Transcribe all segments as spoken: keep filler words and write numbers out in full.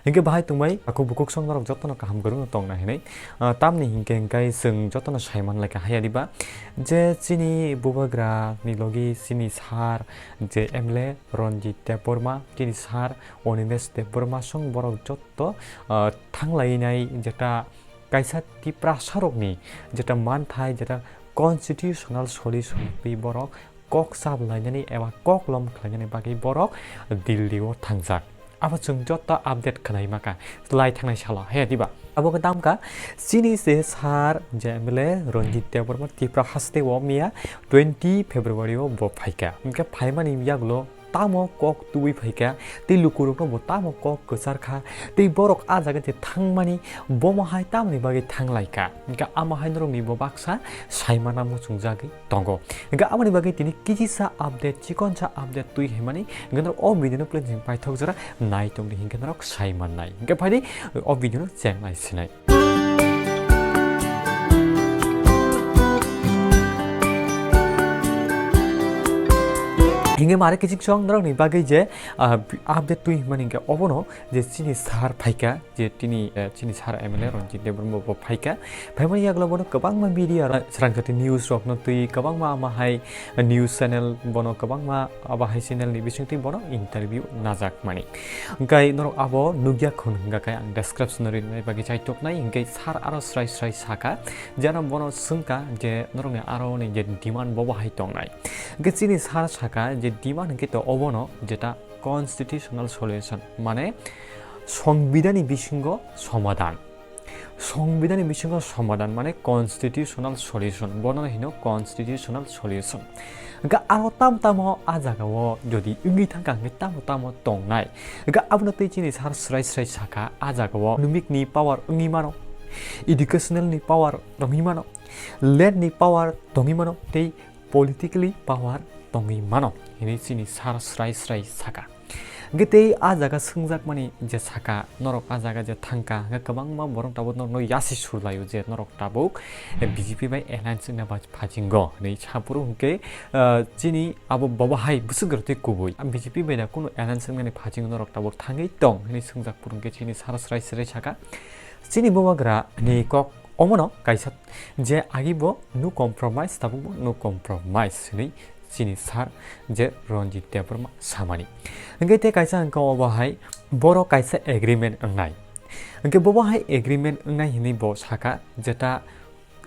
Hinkhe bahai tongbai, takhuk bukhuk song norok jotono kaham kwrwngno tongna hinwi. Ah, tamni hinkhe hinkhe chwng jotono saiman laikha haya diba, je chini bubagra ni logi chini sir, je M L A Ranjit Debbarma, chini sir Animesh Debbarma song borok jotto, ah, thanglainai jeta kaisa Tiprasarokni jeta manthai, jeta constitutional solution twi borok kok chap lainani eba kok lom khlainani bagwi borok Delhi o thangjak. Abo chwng joto update khwnai maka lai thangnai salo, he diba? Abo khe tamkha chini se sir je M L A Ranjit Debbarma Tipra haste o miya twenty February o bo phaikha. Hinkhe phaimani yagulo tamo kok tubui phaikha, tei lukurokno bo tamo kok kwchar kha, tei borok ah jaga je thangmani bomo hai tamoni bagwi thanglaikha. Hinkhe amo hai norokni bo baksa saimana muchungjagwi tongo. Hinkhe aboni bagwi tini kisisa update, chikonsa update twi himani hinkhe norok o video no please paithok jora nai tongdi hinkhe norok saimannai. Hinkhe phaidi o video no chengnai sinai. Hinkhe mare kichik song norokni bagwi je, ah, update twi himani hinkhe obono je chini sir phaikha, je tini, eh, chini sir M L A Ranjit Debbarma bo phaikha. Phaimani yagulo bono kwbangma media rok, Srangkhati news rokno twi kwbangma ama hai news channel bono kwbangma abo hai channel ni bisingtwi bono interview najakmani. Hinkhe norok abo nukya khun hinkhe ang description o rinai bagwi chaitoknai, hinkhe sir aro srai srai saka, jeno bono swngkha je norokni aro ni je demand bobo hai tongnai. Hinkhe chini sir saka je demand hinkhe to obono jeta constitutional solution, mane songbidani bisingo somadan. Songbidani bisingo somadan mane constitutional solution, bono hino constitutional solution. Hinkhe aro tam tamo ah jagao jodi wngwi thangkha hinkhe tamo tamo tongnai. Hinkhe abono tei chini sir srai srai saka ah jagao economic ni power wngwi mano, educational ni power wngwi mano, land ni power tongwi mano tei politically power tongwi mano hinwi chini sir srai srai saka. Hinkhe tei ah jaga swngjakmani je saka, norok ah jaga je thangkha, hinkhe kwbangma borok tabuk norokno yasi surlaio je norok tabuk B J P bai alliance wngna ba phasingo hinwi saphuru hinkhe, ah, chini abo bobo hai bwswk rwtwi kubui B J P bai da kunu alliance wngnani phasingo norok tabuk thangwi tong hinwi swngjak phuru hinkhe chini sir srai srai saka. Chini bubagra ni kok omono kaisa je agi bo no compromise, tabuk bo no compromise hinwi chini sir je Ranjit Debbarma samani. Hinkhe tei kaisa hinkhe obo hai boro kaisa agreement wngnai. Hinkhe bobo hai agreement wngnai hinwi bo saka jeta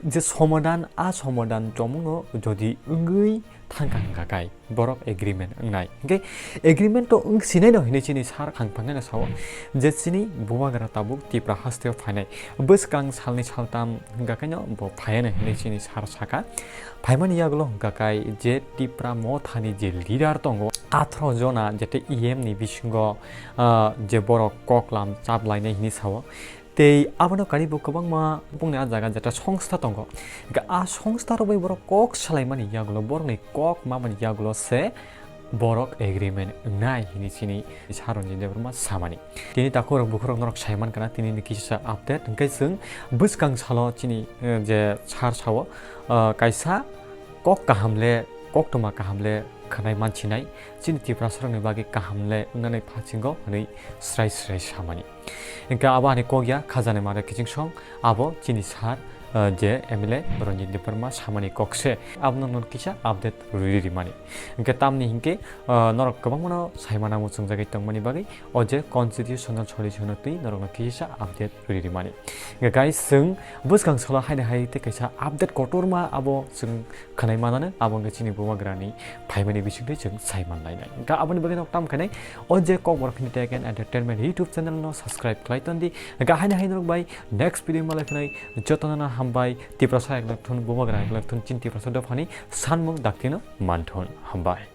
je somadan, a somadan tongmungno jodi wngwi thangkha hwnkha kai borok agreement wngnai. Hinkhe agreement to wng sinai no hinwi chini sir thang phangkhe no sao je chini bubagra tabuk Tipra hasteo phainai. Bwskang salni saltam hwnkha kaino bo phaiano hinwi chini sir saka. Phaimani yagulo hwnkha kai je Tipra mothani je leader tongo, atharo jona jete E M ni bisingo, ah, je borok kok lam chap lainai hinwi sao. Tei abono karibo kwbangma bongni ah jaga jeta songstha tongo. Hinkhe ah songstha rok bai borok kok salaimani yagulo, borokni kok mamani yagulo se borok agreement wngnai hinwi chini sir Ranjit Debbarma samani. Tini takhuk rok bukhuk rok norok saiman kana tini ni kisa update. Hinkhe chwng bwskang salo chini, eh, je sir sao, ah, kaisa kok kaham le, koktwma kaham le khwnai mansinai, chini Tiprasarokni bagwi kaham le wngnani phasingo hinwi srai srai samani. Hinkhe abo ani kok ya, khajani mare kiching song, abo chini sir, eh, je M L A Ranjit Debbarma samani kok se, abono non kisa update rwri rimani. Hinkhe tamni hinkhe, eh, norok kwbangmano saimana muchungjagwi tongmani bagwi o je constitutional solution no twi norokno kisa update rwri rimani. Hinkhe guys, chwng bwskang salo haino hai tei kaisa update kotorma abo chwng khwnai manano, abo wngkha chini bubagrani phaimani bisingtwi chwng saiman lainai. Hinkhe aboni bagwi nok tam khainai o je Kokborok Hindi Tech and Entertainment YouTube channel no subscribe khlai tondi. Hinkhe haino hai norok bai next video malai phinai jotono hambai, Tiprasa eklekthun, bubagra eklekthun, chini Tiprasa dophani sanmung daktino manthun. Hambai.